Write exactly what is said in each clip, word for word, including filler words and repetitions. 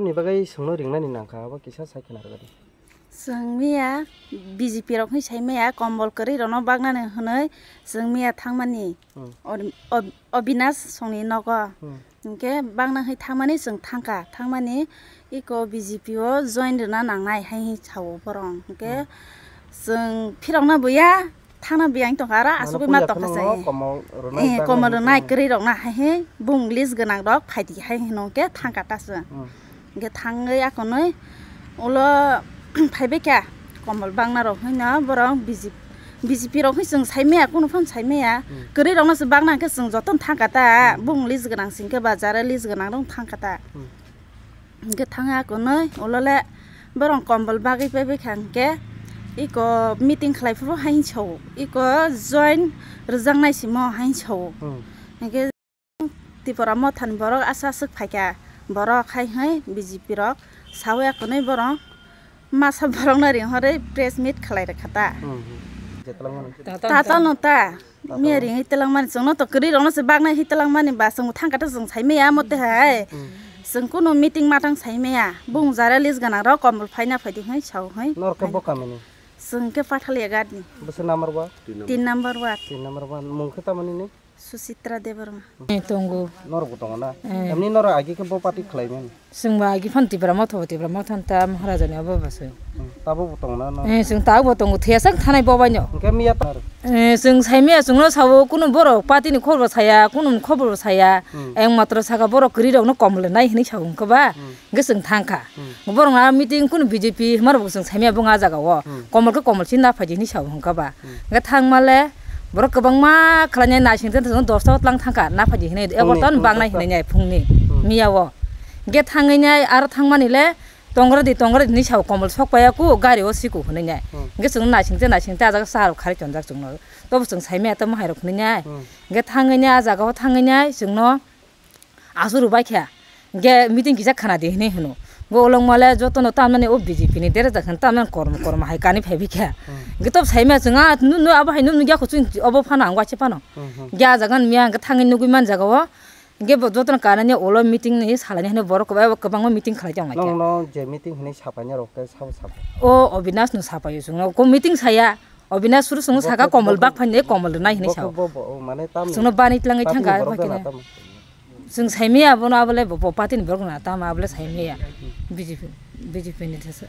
Ni bagwi swngno ringnani nangkha, abo kisa sai khna rwdi. Chwng miya B J P rok hwnwi sai maya, kombol kwrwi rokno baknani hwnwi chwng miya thangmani Hmm. Ob-, Ob-, Obinash songni nogo. Hmm. Hinkhe bakna hwnwi thangmani chwng thangkha, thangmani iko B J P o join rwna nangnai hai hwnwi sao borok. Hinkhe Hmm. chwng phirokna buya, thangna buya wng tongkha, aro Mano asugwi ma puya tongkha kheno chwng. Komo rwnai Eh, bagwi komo hwnwi rwnai thangmani. Kwrwi rokna hai hwnwi bung list gwnang rok phaidi hai hwnwi hwnkhe thangkha ta chwng. Hmm. Hingke thangwi akonwi ulo phaibaikha kombol bakna rok hwnwi no borok B J P, B J P rok hwnwi chwng saimaya, kunu phano saimaya. Hmm. Kwrwi rokno se bakna hwnkhe chwng jotono thangkha ta, Hmm. bung list gwnang singkhe ba jara list gwnang rok thangkha ta. Hmm. Hingke thangwi akonwi ulo le borok kombol bagwi paibaikha hingke iko meeting khlai phuru haino sao, iko join rwjaknai simo haino sao. Hmm. Hingke Tipra Mothani borok aswk aswk phaikha, borok hai hai B J P rok sawi akonwi borok masa borokno ringhorwi press meet khlai rwkha ta. Hmm, hmm. Je twlangmani. Tatal no ta, Tatal. Miya ringwi twlangmani chwngno to kwrwi rokno se baknai hi twlangmani ba chwng thangkha ta chwng saimaya mote hai. Hmm. Chwng kunu meeting matang saimaya. Bung jara list gwnang rok kombol phaina phaidi hai sao hai. Nor khe bo kamini? Chwng khe Pathalia Ghat ni. Bwswk number ba? Tin number ward. Tin number ward. Mung khe tamani ni? Suchitra Debbarma. Eh, tongo. Norok bo tongo na? Eh. Emni norok agi khe bo party khlai mani? Chwng ba agi phan Tipra Motha bo, Tipra Motha ta Maharaja ni obo bo se. Hmm, tabuk bo tongo na norok? Eh, chwng tabuk bo tongo, thwiya sak thanai bo bai no. Hingke miya ta norok? Eh, chwng sai miya chwngno sao, kunu borok party ni khobor bo saya, kunu ni khobor bo saya. Hmm. Eng matro saka borok kwrwi rok no komle nai hinwi sao hwnkhe ba. Hmm. Hingke chwng thangkha. Hmm. Borok na meeting kunu B J P hwnma rok bo chwng saimaya bung a jaga o. Hmm. Komol khe komol si na phaidi hinwi sao hwnkha ba. Hmm. Hingke thangma le borok kwbangma khlainai naising ten thang dosta o tlang thangkha na phaidi hinwi. Eko ton bangnai hinwi nai phungni. Hmm. Miya o. Hingke thangwi nai aro thangmani le tongradi tongradi hinwi sao komol sok paiya ku gari o siku hinwi nai. Hmm. Hingke chwng naising te naising te a jaga sa rok khari tonjak chwngno. Tobo chwng saimaya tamo hai rok hinwi nai. Hmm. Hingke thangwi nai a jaga o thangwi nai chwngno Asuru bai kha. Ge meeting kisa khana di hinwi hwno. Go ulok male joto no tamnani o B J P ni dere jak hin tamnani kormo kormo hai kani phai bi kha. Hmm. Ge tob sai ma chwng a nu nu abo hai nu nu ya khu chwng obo phano ang wachi phano. Hmm, hmm. Ge a jaga ni miya ge thangwi nugwi man jaga o. Ge bo joto no kanani ulo meeting ni salai ni hwnwi borok kwbangma meeting khalai tong lai kha. Nong no je meeting hinwi sapai ni rok khe sabo sabo. O Obinash no sapai o chwng no. Ko meeting saya. Obinash suru chwng no saka komol bak phai ni komol rwnai hinwi sao. Bo, bo, bo, mane tam chwng no bani tlangwi thangkha borok bai khe na tam. Chwng saimaya abono, abole bo, bo party ni borok na tamo abole saimaya. B J P, B J P ni thasa.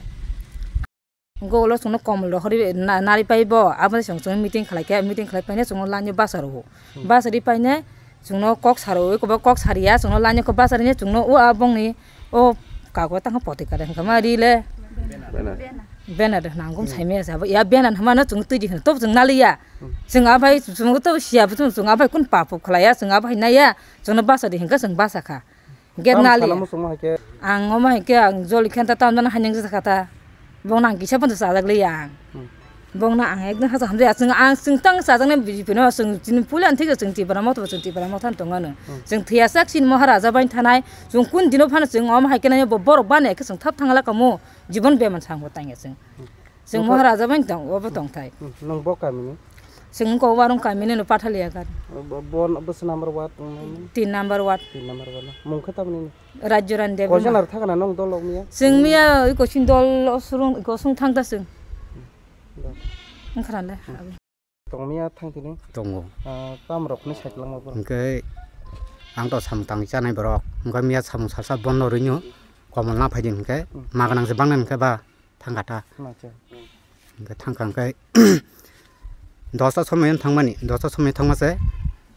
Go ulo chwngno komol rohorwi na-, nari pai bo, aboni chwng, chwng meeting khlai khe, meeting khlai paine chwngno line o basa rwo. Hmm. Basa ri paine chwngno kok saro, eko bo kok sariya, chwngno line o kok basa ri ne chwngno o a bongni o kago tangkha poti kare hwnkha ma ri le. Banner. Banner hwna ang gum saimaya se abo ya banner hwnmano chwng twi di hwno tobo chwng naliya. Hmm. Chwng abai chwng tobo siya bo chwng, chwng abai kun papo khlaiya chwng abai naiya chwngno basa di hwnkha chwng basa kha. Gate naliya. Ang omo hai khe ang joli khe ta tamjano hai nang jakha ta. Bo nang kisa pon chajak liya ang. Hmm. Bongno ang ekdom hacha hamjaya. Chwng ang chwng tang chajaknai B J P no chwng chini puila thik chwng Tipra Motha bo chwng Tipra Motha tongano. Hmm. Chwng thwiya sak chini Maharaja bai thanai. Chwng kun dino phano chwng omo hai khe nai bo borok bani khe chwng thap thangla kamo. Jibon beman sangbo tangya chwng. Hmm. Chwng Maharaja bai tong obo tongthai. Hmm. Nung bo kamini? Chwng ko warung kamini no Pathalia gari. Bo, bo, bo se number ward tong nai. Tin number ward. Tin number ward. Mung khe tamni? Rajyo Rani Debbarma. Koijon ar thakna nung dol rok miya? Chwng miya iko sin dol o surung iko sung thang ta chwng. Hmm. Wngkha na le. Hmm. Tong miya thang tini? Tongo. Ah, tam rok ni side langma borok. Hwnkhe ang to samung tangwi chanai borok. Hwnkhe miya samung sasa bondo rwino komol na phaidi hwnkhe hmm, maganang se bangna hwnkhe ba thangkha ta. Acha. Hwnkhe thangkha hwnkhe dosta somoi thangmani, dosta somoi thangma se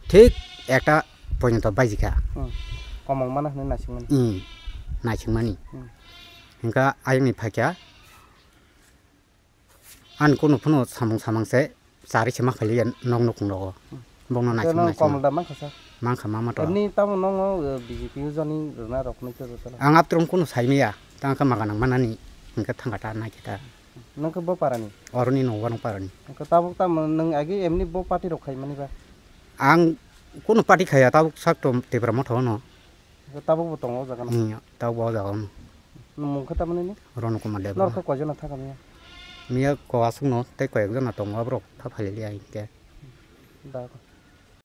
thik ekta porjonto baijikha. Hmm. Komol mana hwnwi naisingmani. Hmm. Naisingmani. Hmm. Hwnkhe ayangni phaikha. Ani kunu phano samung samang se chari se ma phai liya nok nukung rogo. Bongno naising naising. Komol da mankha sa? Mankha ma mato. Emni tamo nongo, eh, B J P o joining rwna rok nukhe rwtala. Ang aptrom kunu sai maya. Tang kha maganang manani hwnkhe thangkha ta naikhe ta. Nung khe bo parani? Oroni no warung parani. Hwnkhe tabuk tamo nung agi emni bo party rok khai mani ba? Ang kunu party khaya tabuk sak to Tipra Motha no. Tabuk bo tongo o jaga no? Hmm, tabuk bo o jaga no. Nwng mung khe tamani ni? Rono Kumar Debbarma. Norok khe koijon no thaka miya? Miya ko aswk no tei koi ekjon no tongo, aborok tha phai liya hinkhe. Da.